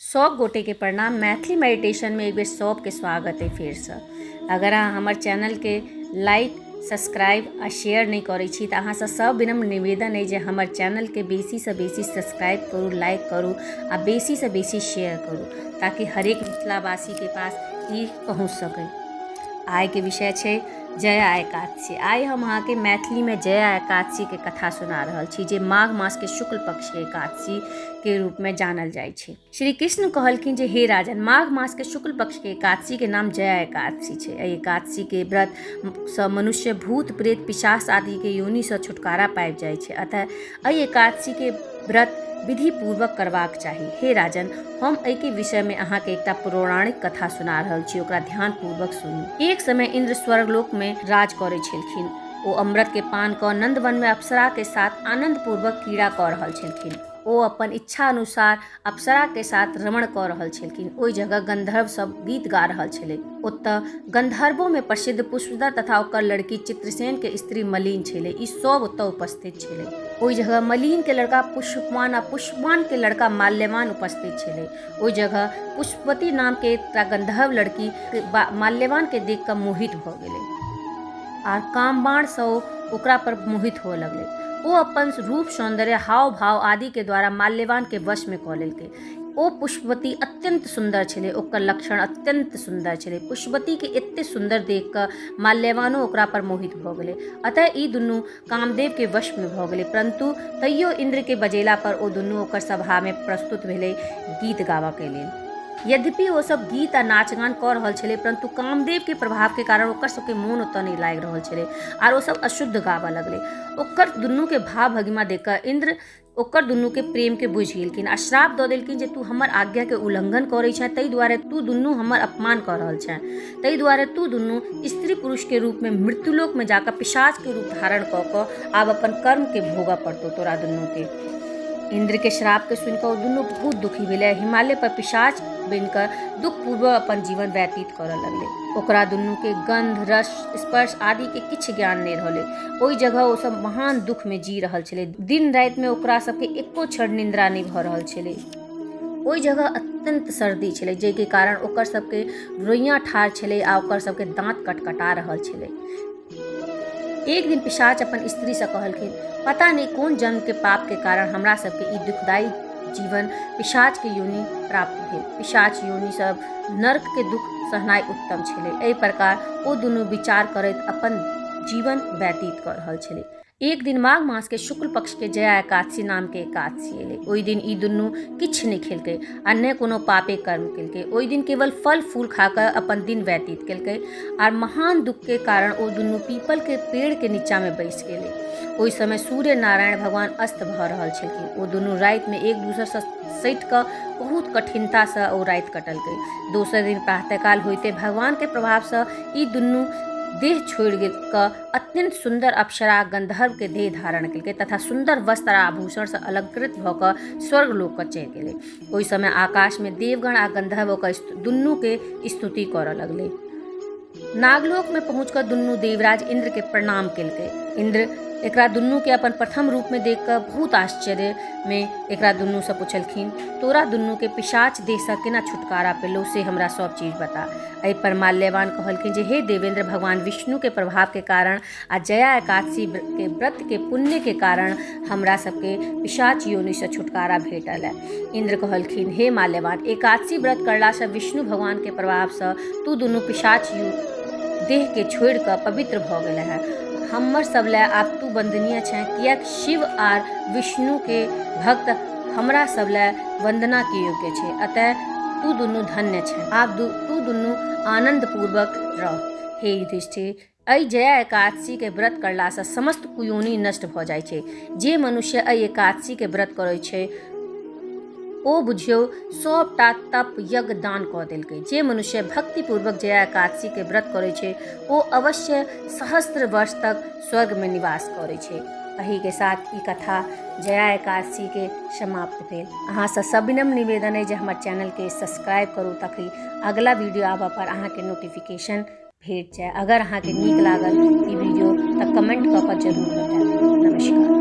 सब गोटेके प्रणाम। मैथिली मेडिटेशनमे एक बेर सबके स्वागत अइ फेरसँ। अगर अहाँ हमर चैनलके लाइक, सब्सक्राइब आ शेयर नहि करै छी तऽ अहाँसँ सब विनम्र निवेदन अइ जे हमर चैनलके बेसीसँ बेसी सब्सक्राइब करू, लाइक करू आ बेसीसँ बेसी शेयर करू, ताकि हरेक मिथिलावासीके पास ई पहुँच सकै। आइके विषय छै जया एकादशी। आइ हम अहाँके मैथिलीमे जया एकादशीके कथा सुना रहल छी, जे माघ मासके शुक्ल पक्षके एकादशीके रूपमे जानल जाइ छै। श्री कृष्ण कहलखिन जे हे राजन, माघ मासके शुक्ल पक्षके एकादशीके नाम जया एकादशी छै। एहि एकादशीके व्रतसँ मनुष्य भूत, प्रेत, पिशाच आदिके योनिसँ छुटकारा पाबि जाइ छै। अतः एहि एकादशीके व्रत विधिपूर्वक करबाक चाही। हे राजन, हम एहिके विषयमे अहाँके एकटा पौराणिक कथा सुना रहल छी, ओकरा ध्यानपूर्वक सुनू। एक समय इन्द्र स्वर्गलोकमे राज करै छलखिन। ओ अमृतके पान कऽ नन्दवनमे अप्सराके साथ आनन्दपूर्वक क्रीड़ा कऽ रहल छलखिन। ओ अपन इच्छा अनुसार अप्सराके साथ रमण कऽ रहल छलखिन। ओहि जगह गन्धर्व सब गीत गा रहल छलै। ओतऽ गन्धर्वोमे प्रसिद्ध पुष्पदर तथा ओकर लड़की चित्रसेनके स्त्री मलिन छलै। ई सब ओतऽ उपस्थित छलै। ओहि जगह मलिनके लड़का पुष्पवान आ पुष्पवानके लड़का माल्यवान उपस्थित छलै। ओहि जगह पुष्पवती नामके एकटा गन्धर्व लड़की माल्यवानके देख कऽ मोहित भऽ गेलै आर कामबाणसँ ओ ओकरा पर मोहित हुअ लगलै। ओ अपन रूप, सौन्दर्य, हाव भाव आदिके द्वारा माल्यवानके वशमे कऽ लेलकै। ओ पुष्पवती अत्यन्त सुन्दर छलै। ओकर लक्षण अत्यन्त सुन्दर छलै। पुष्पवतीके एते सुन्दर देख कऽ माल्यवानो ओकरा पर मोहित भऽ गेलै। अतः ई दुनू कामदेवके वशमे भऽ गेलै, परन्तु तैयो इन्द्रके बजेला पर ओ दुनू ओकर सभामे प्रस्तुत भेलै गीत गाबऽके लेल। यद्यपि ओ सब गीत आ नाच गान कऽ रहल छलै, परन्तु कामदेवके प्रभावके कारण ओकर सबके मोन ओतऽ नहि लागि रहल छलै आर ओ सब अशुद्ध गाबऽ लगलै। ओकर दुनूके भाव भगिमा देख कऽ इन्द्र ओकर दुनूके प्रेमके बुझि गेलखिन आ श्राप दऽ देलखिन जे तू हमर आज्ञाके उल्लंघन करै छेँ, ताहि दुआरे तू दुनू हमर अपमान कऽ रहल छेँ, ताहि दुआरे तू दुनू स्त्री पुरुषके रूपमे मृत्युलोकमे जाकऽ पिशाचके रूप धारण कऽ कऽ आब अपन कर्मके भोगऽ पड़तौ तोरा दुनूके। इन्द्रके श्रापके सुनि कऽ ओ दुनू बहुत दुखी भेलै। हिमालय पर पिशाच बनि कऽ दुखपूर्वक अपन जीवन व्यतीत करऽ लगलै। ओकरा दुनूके गन्ध, रस, स्पर्श आदिके किछु ज्ञान नहि रहलै। ओहि जगह ओ सब महान दुखमे जी रहल छलै। दिन रातिमे ओकरा सबके एको क्षण निन्द्रा नहि भऽ रहल छलै। ओहि जगह अत्यन्त सर्दी छलै, जाहिके कारण ओकर सबके रोइयाँ ठाढ़ छलै आ ओकर सबके दाँत कटकटा रहल छलै। एक दिन पिशाच अपन स्त्रीसँ कहलखिन, पता नहि कोन जन्मके पापके कारण हमरा सबके ई दुखदायी जीवन पिशाचके योनि प्राप्त भेल। पिशाच योनि सब नर्कके दुख सहनाइ उत्तम छलै। एहि प्रकार ओ दुनू विचार करैत अपन जीवन व्यतीत कऽ रहल छलै। एक दिन माघ मासके शुक्ल पक्षके जया एकादशी नामके एकादशी एलै। ओहि दिन ई दुनू किछु नहि खेलकै आ नहि कोनो पापे कर्म केलकै। ओहि दिन केवल फल फूल खा कऽ अपन दिन व्यतीत केलकै आर महान दुखके कारण ओ दुनू पीपलके पेड़के नीचाँमे बैसि गेलै। ओहि समय सूर्य नारायण भगवान अस्त भऽ रहल छलखिन। ओ दुनू रातिमे एक दोसरसँ सटि कऽ बहुत कठिनतासँ ओ राति कटलकै। दोसर दिन प्रातःकाल होइते भगवानके प्रभावसँ ई दुनू देह छोड़ि कऽ अत्यन्त सुन्दर अप्सरा गन्धर्वके देह धारण केलकै तथा सुन्दर वस्त्र आ आभूषणसँ अलंकृत भऽ कऽ स्वर्गलोकके चलि गेलै। ओहि समय आकाशमे देवगण आ गन्धर्व ओकर दुनूके स्तुति करऽ लगलै। नागलोकमे पहुँच कऽ दुनू देवराज इन्द्रके प्रणाम केलकै। इन्द्र एकरा दुनूके अपन प्रथम रूपमे देख कऽ बहुत आश्चर्यमे एकरा दुनूसँ पुछलखिन, तोरा दुनूके पिशाच देहसँ केना छुटकारा पेलौ से हमरा सब चीज बता। एहि पर माल्यवान कहलखिन जे हे देवेंद्र, भगवान विष्णु के प्रभाव के कारण आ जया एकादशी के व्रत के पुण्य के कारण हमरा सबके पिशाच योनि से छुटकारा भेटल है। इंद्र कहलखिन, हे माल्यवान, एकादशी व्रत करला से विष्णु भगवान के प्रभाव से तू दुनू पिशाच देह के छोड़ि कऽ पवित्र भऽ गेल है। हमर सब लए आब तू वंदनीय छें, किएक शिव आर विष्णु के भक्त हमरा सब लए वंदना के योग्य छै। अतः तू दुनू धन्य छें। आब तू दुनू आनंदपूर्वक रह। हे युधिष्ठिर, एहि जया एकादशी के व्रत करलासँ समस्त कुयोनि नष्ट भऽ जाइ छै। जे मनुष्य एहि एकादशी के व्रत करै छै ओ बुझियौ सबटा तप यज्ञ दान कऽ देलकै। जे मनुष्य भक्तिपूर्वक जया एकादशी के व्रत करै छै ओ अवश्य सहस्त्र वर्ष तक स्वर्ग में निवास करै छै। एहि के साथ ई कथा जया एकादशी के समाप्त भेल। अहाँसँ सविनम्र निवेदन अइ जे हमर चैनलके सब्सक्राइब करू ताकि अगला वीडियो आबऽ पर अहाँके नोटिफिकेशन भेट जाय। अगर अहाँके नीक लागल ई वीडियो तऽ कमेंट कऽ कऽ जरूर बतायब। नमस्कार।